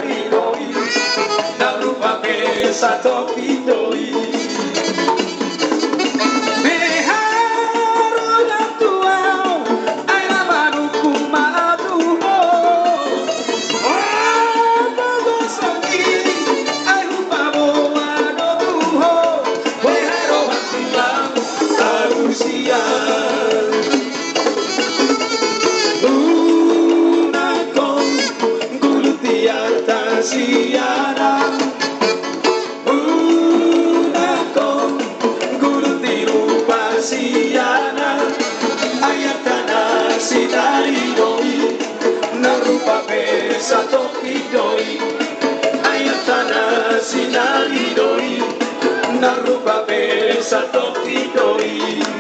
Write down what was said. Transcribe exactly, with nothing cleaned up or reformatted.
Ridoi, na rupa pe satopi do i. Beha ro na tu au, ai na manungkun ma au tu ho. Ho pogosongi, ai hupaboa do tu ho. Beha ro na tu au, alusia. Unang ho gulut di arta siana. Unang ho gulut di rupa siana. Ai artana si na ridoi, na rupa pe satopi do i. Ai artana si na ridoi, na rupa pe satopi do i.